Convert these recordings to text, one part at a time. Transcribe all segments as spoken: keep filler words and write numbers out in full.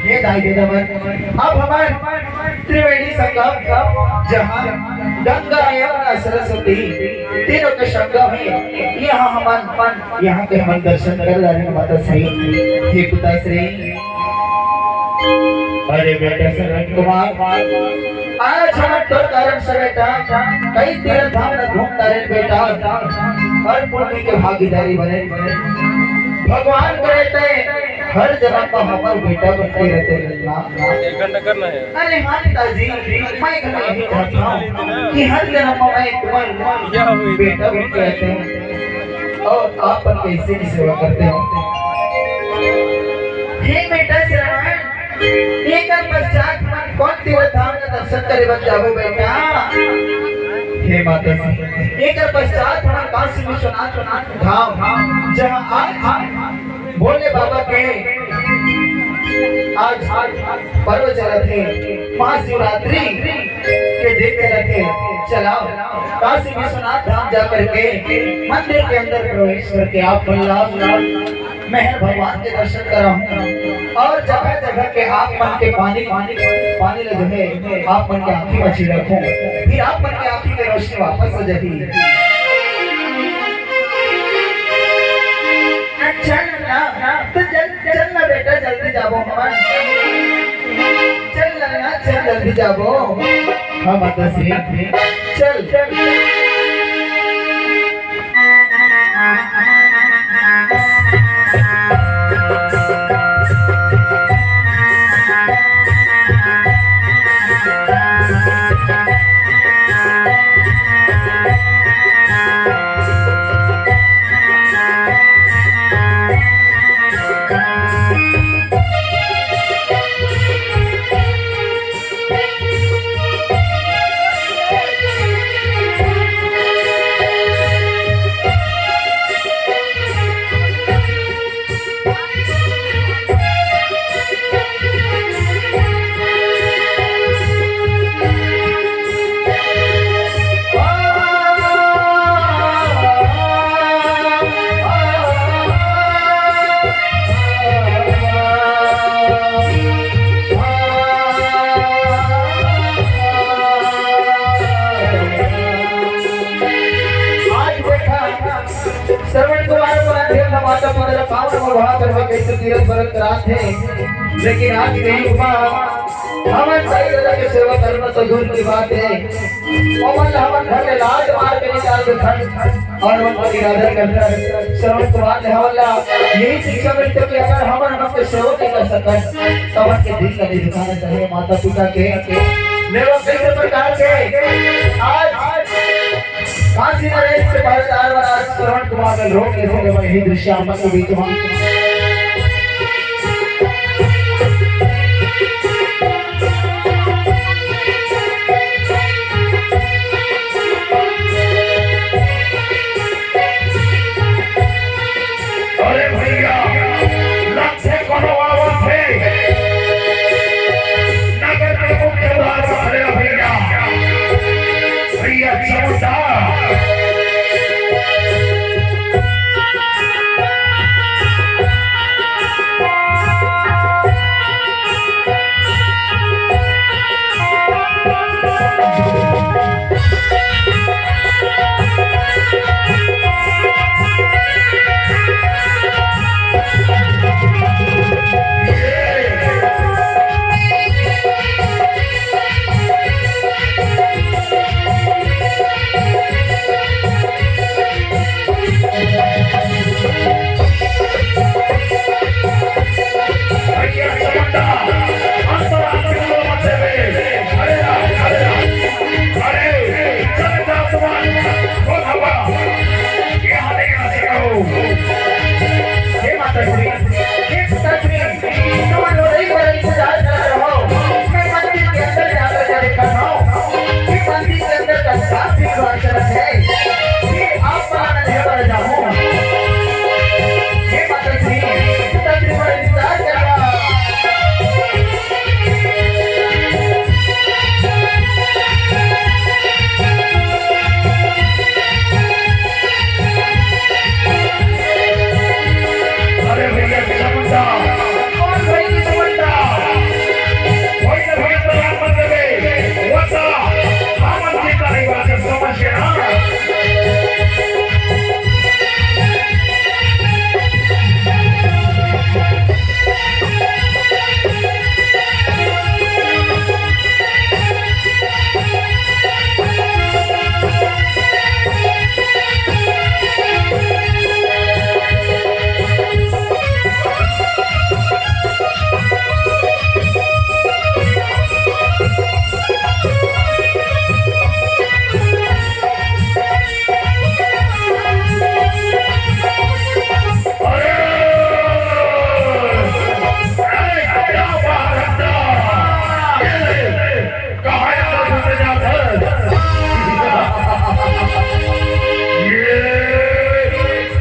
ये दाई दे दमन। अब हमर त्रिवेणी संगम, जहाँ गंगा, यमुना, सरस्वती तीनों के संगम हे, यहाँ हमन, यहाँ के हमन दर्शन कर डारेन माता श्री। हे पिता श्री। अरे बेटा सरन कुमार, आज हमन तोर कारण से बेटा कई तीर्थ धाम में घूम डारेन बेटा, हर पुण्य के भागीदारी बनेन। भगवान करे ते हर जन्म का हमर बेटा बन के रहिते ना। एक घंटा करना है। अरे हाँ पिताजी, मैं घर में यही चाहता हूँ कि हर जन्म में मैं तुम्हारा बेटा बन के रहते हूँ और आप मन के इसी की सेवा करते हूँ। हे बेटा श्रवण, एकर पश्चात हमन कौन तीर्थ धाम का दर्शन करे बर जाबो बेटा? हे माता जी, एकर पश्चात हमन काशी विश्वनाथ धाम, जहाँ आज भोले बाबा के आज पर्व चलत हे, महाशिवरात्रि के दिन चलत हे। चलाओ काशी विश्वनाथ धाम जा करके मंदिर के अंदर प्रवेश करके आप मन ला मेहर भगवान के दर्शन कराहूँ और जगह जगह के आप मन के पानी, पानी, पानी ला जो है आप मन के आँखी में छिड़कहूँ, फिर आप मन के आँखी के रोशनी वापस आ जाही। अच्छा नन्ना, तो चल, चल ना बेटा, जल्दी जाबो हमन। चल नन्ना, चल जल्दी जाबो। हाँ माता श्री, चल, चल। श्रवण कुमार अपन अध्ययन म माता पिता ला पावन म बड़ा करबे कहिके तीरथ बरत करात हे, लेकिन आज के युग म हमन साईं दादा के सेवा करना तो दूर की बात हे, ओमन ला हमन घर ले लात मार के निकाल देथन। अउ ओमन के निरादर करथन। श्रवण कुमार ले हमन ला यही शिक्षा मिलथे कि अगर हमन हमन के सेवा नइ कर सकन, त हमन के दिल ला नइ दुखाना चाहिए। माता पिता के सेवा कई प्रकार के आज काशी नरेश के पहरेदार महाराज श्रवण कुमार ने रोक ले सके भाई, ही दृश्य आप के बीच में। अरे भैया, लग से कोनो आवत हे। नगर के मुख्य द्वार पर खड़े भैया। भैया चमचा। भैया चमचा, अंतरात्मा मत देवे। अरे राम, अरे राम, अरे चमचा तुम्हारा, ओ बाबा, यहाँ नहीं आ सको। हे माता श्री, हे पिता श्री, तुम लोग एक बार इंतजार कर रहे हो। मैं मंदिर के अंदर जाकर के देखा था कि मंदिर के अंदर का साथ भी बात करत है। फिर आप वहाँ नहीं पर जाऊँ। हे माता श्री, पिता श्री पर इंतजार कर रहा। अरे भैया, चमचा। कौन भाई की चमचा? कोई तो भैया तैयार मत लगे। वो तो हम चिंता नहीं बात समझ के ना। अरे! अरे, क्या बात है? कहाँ यार घूमने जाते हैं? ये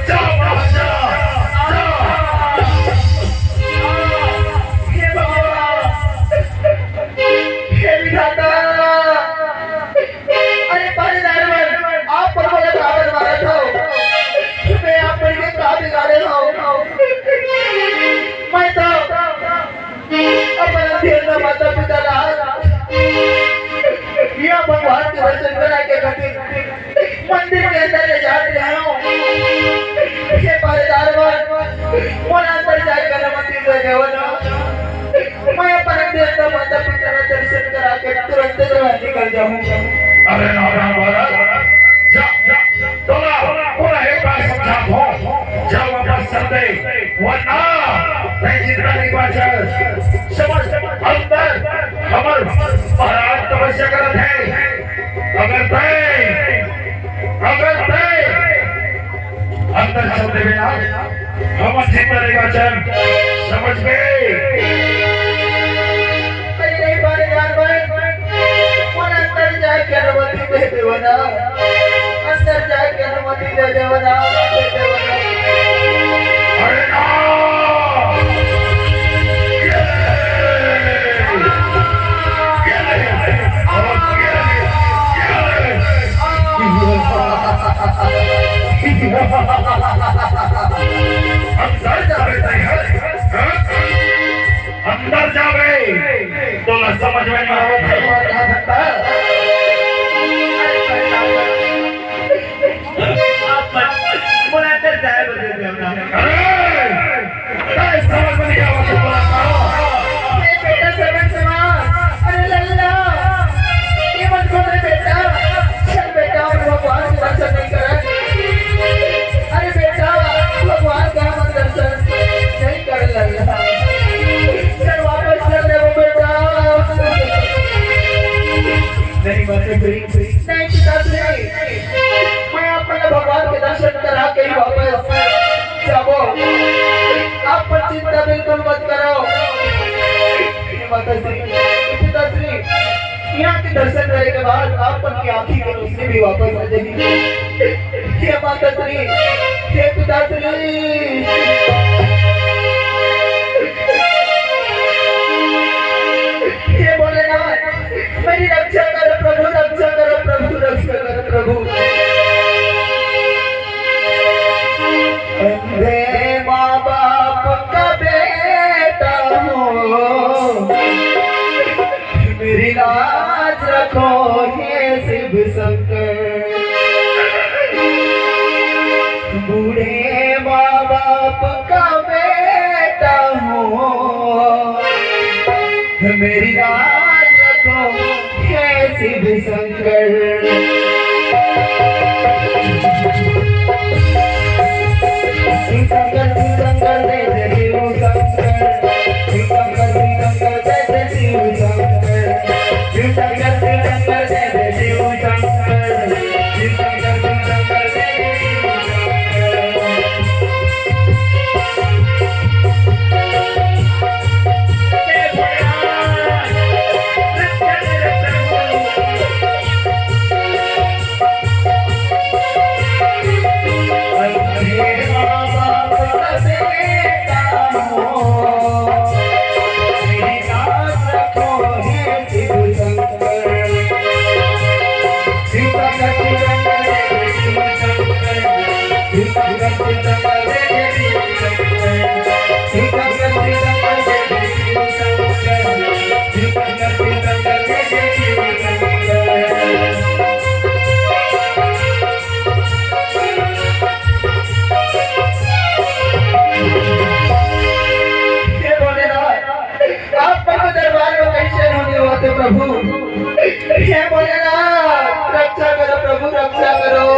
क्या बात है? हे भगवान, हे विधाता, अरे पहरेदार मन, आप पर मोला काबर मारत हो? मैं आप पर के का बिगाड़े हो? मैं तो अपन अंधेर माता पिता ला या भगवान के दर्शन करा के खातिर मंदिर के अंदर ले जात रहे हो। हे पहरेदार मन, मोला अंदर जाए के अनुमति दे देवो ना। मैं अपन देवता माता पिता ला दर्शन करा के तुरंत घर निकल जाऊं। अरे नारायण महाराज, जा, जा, तोला पूरा एक बार समझा दो, जा वापस चल दे, वरना मैं जिंदा नहीं बांचस। समझ, अंदर हमर महाराज तपस्या करत हे, अगर तय, अगर तय अंदर चल देवे ना, हम अच्छी तरह का चल, समझ गए? कहीं नहीं पाने जान भाई, कौन अंदर जाए के अनुमति दे देवो ना, अंदर जाए के अनुमति दे देवो ना, दे देवो ना। अरे ना! ये ले! ये ले! ये ले! ये ले! अंदर जावे तैयार, हाँ? अंदर जावे, तोला समझ में नहीं आवत हे। आप मत, मोला अंदर जा। माता श्री, पिता श्री, यहाँ के दर्शन करे के बाद आप मन के आँखी के रोशनी भी वापस आ जाही। हे माता श्री, हे पिता श्री, हे भोलेनाथ, मेरी रक्षा करो प्रभु, रक्षा करो प्रभु, रक्षा करो प्रभु। अंधे माँ बाप का बेटा हूँ, मेरी लाज रखो हे शिव शंकर। बूढ़े माँ बाप का बेटा हूँ, मेरी लाज रखो हे शिव शंकर। शिव शंकर, शिव शंकर, जय जय शिव शंकर। शिव शंकर, शिव शंकर, जय जय शिव शंकर। शिव शंकर, शिव शंकर, जय जय शिव शंकर। शिव शंकर, शिव शंकर, जय जय शिव शंकर। हे भोलेनाथ, आप प्रभु दरबार में कैसे होने होते प्रभु? हे भोलेनाथ, रक्षा करो प्रभु, रक्षा करो।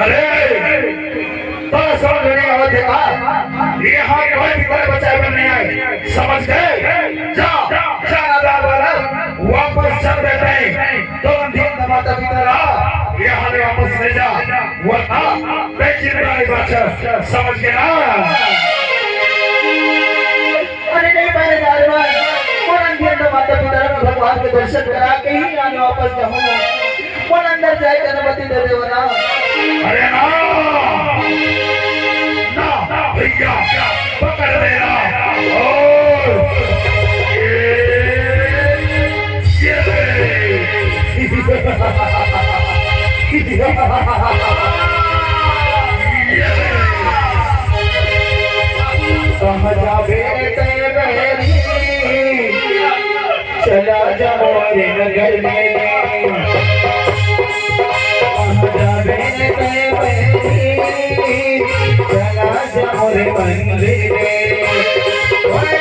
अरे, बड़ा समझ में नहीं आवत हे का? यहाँ कोई भी कोई बचाए बर नहीं आए, समझ गए? जा, जा, जा, जा, जा, वापस चल देते हैं। तो अंधे माता पिता ला यहाँ ले वापस ले जा, वरना बेचिंता नहीं बचा, समझ गया? अरे नहीं पहरेदार भाई, मोर अंधे माता पिता ला भगवान के दर्शन करा के ही आने वापस जाऊंगा। मोला अंदर जाए के अनुमति दे देवो ना। अरे ना, ना भैया, पकड़ मेरा। और ये, ये ले। कहाँ जाबे तैं बैरी, चला जा मोरे नगर में। कहाँ जाबे तैं बैरी, चला जा मोरे मंदिर में। ओए,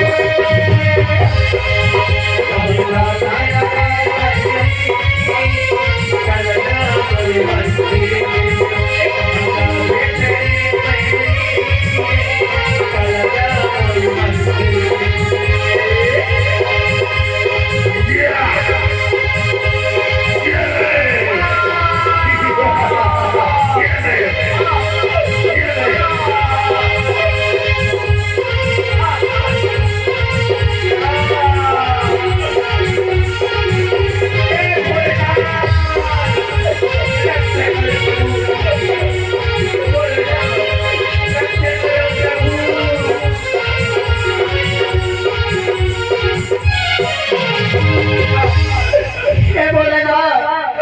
हे भोलेनाथ,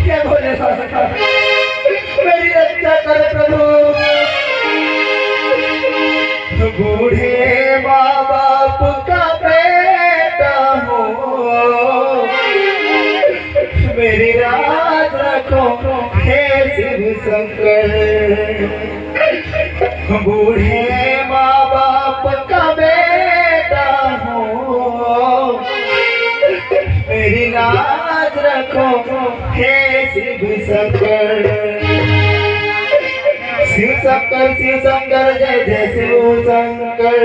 हे भोलेनाथ, मेरी रक्षा करो प्रभु। बूढ़े माँ बाप का बेटा हूँ, मेरी लाज रखो हे शिव शंकर। बूढ़े माँ बाप का बेटा हूँ, मेरी लाज रखो हे शिव शंकर। शिव शंकर, शिव शंकर, जय जय शिव शंकर।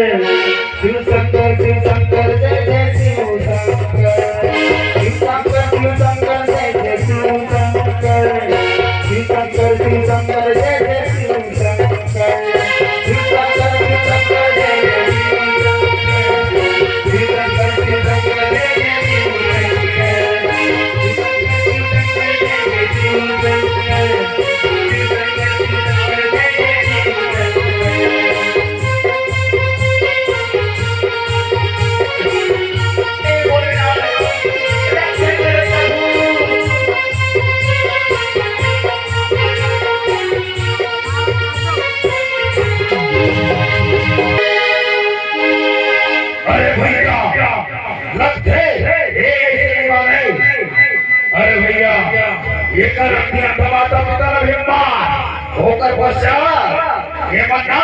शिव शंकर, शिव शंकर, जय जय शिव शंकर। शिव शंकर, शिव शंकर, जय जय शिव शंकर। शिव शंकर, शिव शंकर, जय जय शिव शंकर। शिव शंकर, शिव शंकर, जय जय शिव शंकर। एकर अध्ययन तो माता पिता ला भी मार, ओकर पश्चात ये मन ना,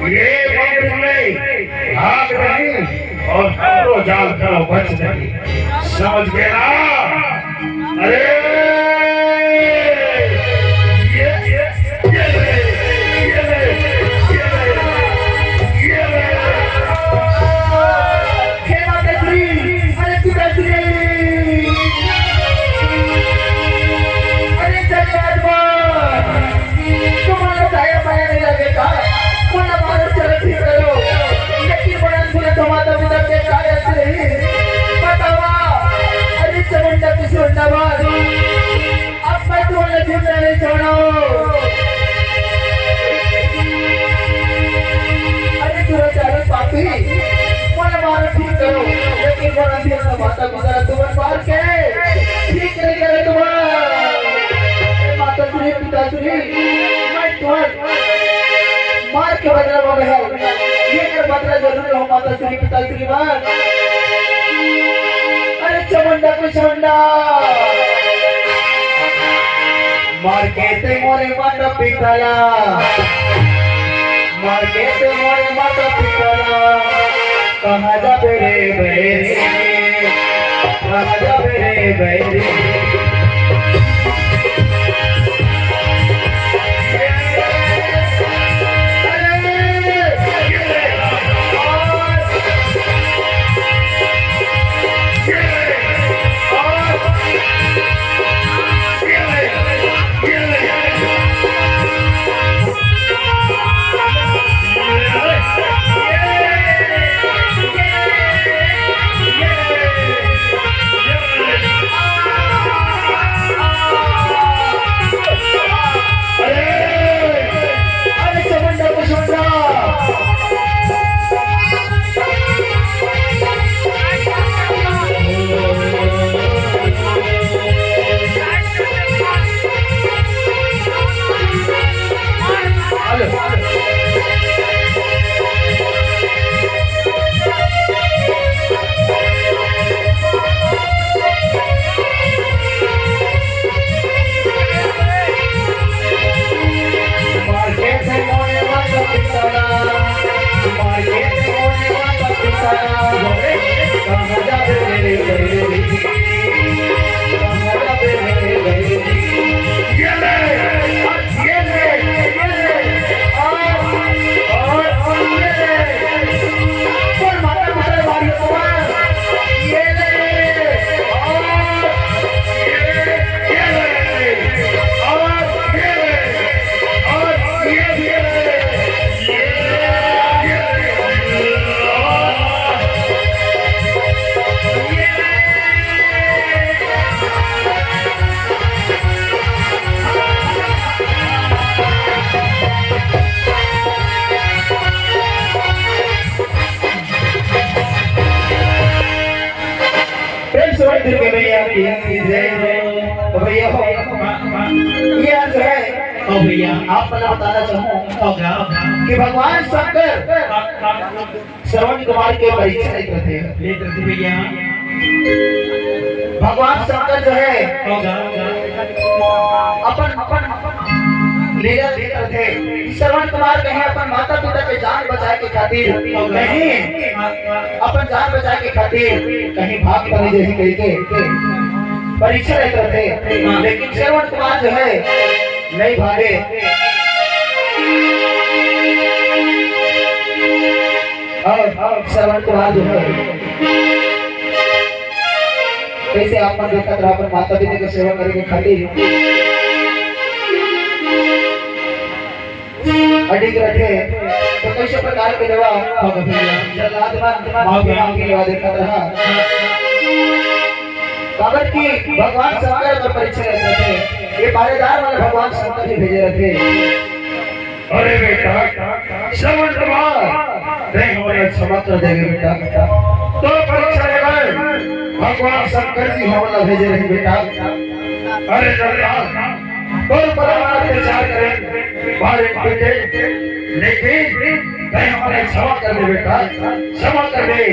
ये मंदिर में भाग रही और हमरो जाल घलो बच रही। समझ गए ना? अरे, ये, ये, ये ले, ये ले, ये ले, ये ले। हे माताश्री, अरे पिताश्री, अरे जल्लाद मन, तुम्हारा दया माया नहीं लगे का? मोला मारो, चलो ठीक करो, लेकिन बड़ा सुने तो माता पिता के कार्य से ही बतावा। अरे चमुंडा की सुंदर बात, अब मैं तुम्हारा जिंदा नहीं छोड़ो। अरे दुराचारी पापी, मोला मारो ठीक करो, लेकिन मोला दिया था माता पिता तुम्हारे मार के ठीक नहीं करे तुम्हारा। ए माताश्री, पिताश्री, मैं तुम्हारे मार के बदला में है, ये कर बदला जरूर हो माताश्री, पिताश्री मार। अरे चमुंडा को चमुंडा। मार के ते मोरे माता पिता ला, मार के ते मोरे माता पिता ला, कहाँ जाबे रे बैरी, कहाँ जाबे रे बैरी। प्रेम से भाई दुर्गा मैया की जय। तो भैया हो, ये आज है, ओ भैया, आप पहले बताना चाहूँ, होगा, कि भगवान शंकर श्रवण कुमार के परीक्षा लेत रथे। लेत रथे भैया। भगवान शंकर जो है, होगा, अपन, अपन लीला लेत रथे। श्रवण कुमार कहीं अपन माता पिता के जान बचाए के खातिर, कहीं अपन जान बचाए के खातिर कहीं भाग तो नहीं जाही कहिके परीक्षा लेत रथे। लेकिन श्रवण कुमार जो है, नहीं भागे। और श्रवण कुमार जो है, कैसे आप मन देखत रहा, अपन माता पिता के सेवा करे के खातिर अडिग रथे, तो कैसे प्रकार के लेवा, हाँ भैया। जल्लाद मन माफी मांगे लेवा देखत रहा। काबर कि भगवान शंकर पर परीक्षा लेत रथे, ये पहरेदार वाला भगवान शंकर ही भेजे रथे। अरे बेटा, श्रवण कुमार, तैं हमला क्षमा कर देबे बेटा। तोर परीक्षा लेबे भगवान शंकर जी हमला भेजे रहे बेटा। अरे जल्लाद, तोर पर अत्याचार करे, मारे पीटे, लेकिन तैं हमला क्षमा कर दे बेटा, क्षमा कर दे।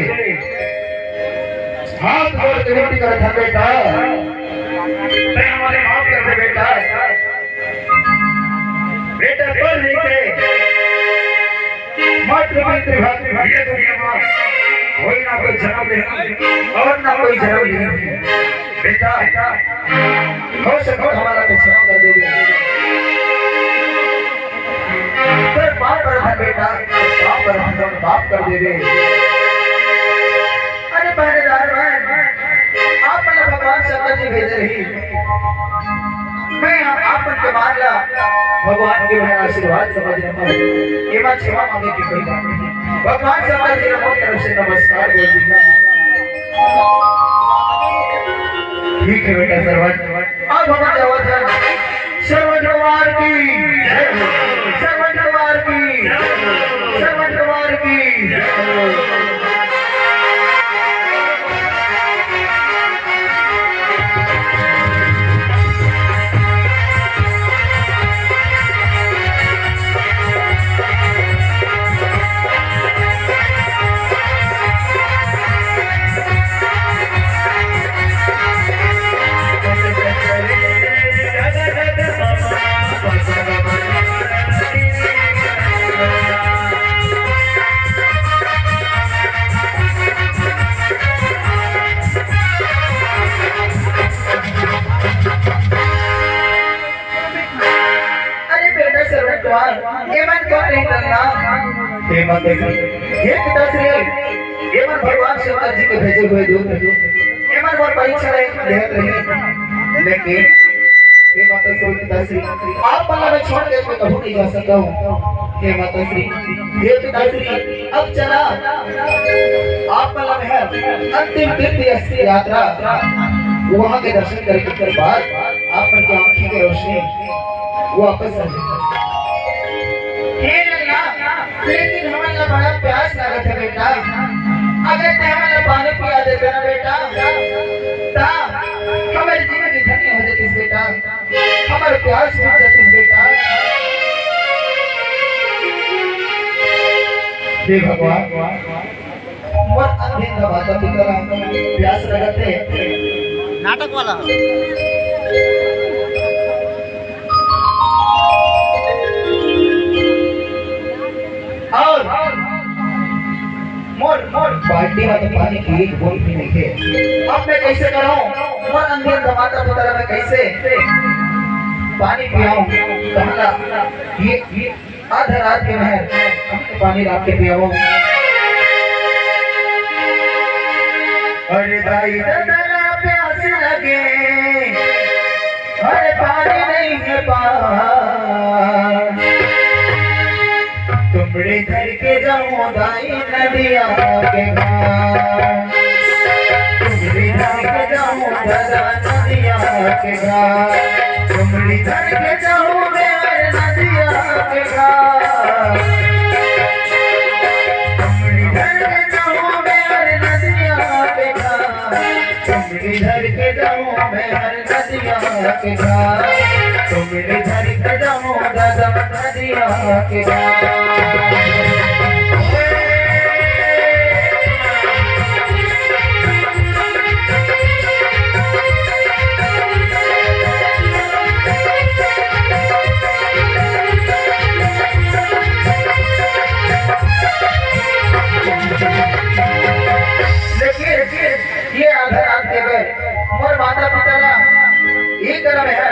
हाथ जोड़ के विनती करत हन बेटा, तैं हमला माफ ये दुनिया में कोई ना कोई जन्म ले और ना कोई जन्म ले। बेटा, हो सके हमारा तो क्षमा कर दे। पर पाप रहा बेटा, पाप रहा, माफ कर दे। अरे पहरेदार भाई, आप मन ला भगवान शंकर जी भेजे रही। मैं आप मन के मान ला भगवान के मैं आशीर्वाद समझ रहा हूँ। एमा क्षमा मांगे की कोई बात नहीं। भगवान शंकर जी ला मोर तरफ से नमस्कार बोल दीजिए। ठीक है बेटा सरवन, अब हम जावत हन। सरवन भगवान की, सरवन भगवान की, सरवन भगवान की। अरे बेटा सरवन कुमार, एमन कोन रहिन ना? हे माता श्री, हे पिता श्री, एमन भगवान शंकर जी के भेजे हुए दूत रहिन। एमन मोर परीक्षा ले-, लेत रहिन। लेकिन हे माता श्री, पिता श्री, आप मन ला मैं छोड़ के मैं कहूँ नहीं जा सकता हूँ। हे माता श्री, हे पिता श्री, अब चला, आप मन ला मैं अंतिम तीर्थ यात्रा, वहाँ के दर्शन करे के बाद आप मन के आँखी के रोशनी वापस आ जाए। हे लल्ला, लेकिन हमन ला बड़ा प्यास लागत हे बेटा। अगर ते हमन ला पानी पिया देते ना बेटा, ता हमर जिंदगी धन्य हो जातिस बेटा, हमर प्यास बुझ जातिस बेटा। हे भगवान, मोर अंधे माता पिता ला प्यास लगत हे। नाटक वाला। और मोर, मोर बाल्टी में तो पानी की एक बूंद भी नहीं है। अब मैं कैसे करूं? मोर अंधे माता पिता ला मैं कैसे पानी पियाऊं? कहाँ ला ये, ये आधा रात के मैं हमके पानी ला के पियावो। अरे दाई ददा ला प्यास लगे, अरे पानी नहीं है पास। तुमड़ी धर के जाऊं दाई नदिया के घाट। तुमड़ी धर के जाऊं दादा नदिया के घाट। तुमड़ी धर के जाऊं मैं अरे नदिया के घाट। तुमड़ी धर के जाऊं मैं अरे नदिया के घाट। तुमड़ी धर के जाऊं मैं अरे नदिया के घाट। तुमड़ी धर के जाऊं दादा नदिया के घाट। लेकिन ये आधा रात के गए मोर माता पिता ला ये करम है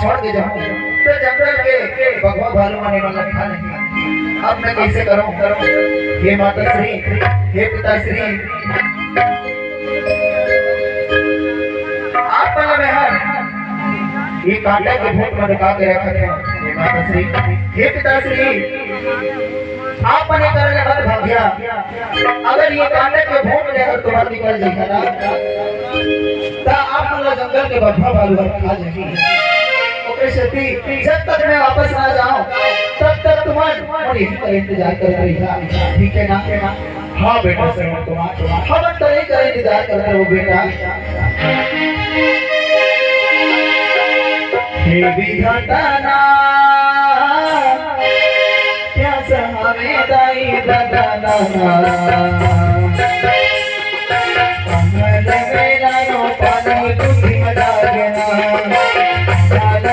छोड़ के जाऊं तो जंगल के बघवा भालू मन एमन ला खा नहीं। अब मैं कैसे करूं? हे माता श्री, हे पिता श्री, आप मन ला मैं हर ये कांटा के भूत में ढुका के रखत हूं। हे माता श्री, हे पिता श्री, आप मन ये करम ले मत भागिया। अगर ये कांटा के भूत ले अगर तुम्हार निकल जाइए ना, त आप मन ला जंगल के बघवा भालू हर खा जाही। ओकरे सेती जब तक मैं वापस ना जाऊं, तब तक तुमन मोर यही पर इंतजार करत रहिहा। ठीक है ना? हाँ बेटा, श्रवण कुमार, हमन तो यही कर इंतजार करत रहो बेटा। हे विधाता ना, प्यास हवे दाई ददा ना। कमल मेरा नो पानी कुछ लागना। कमल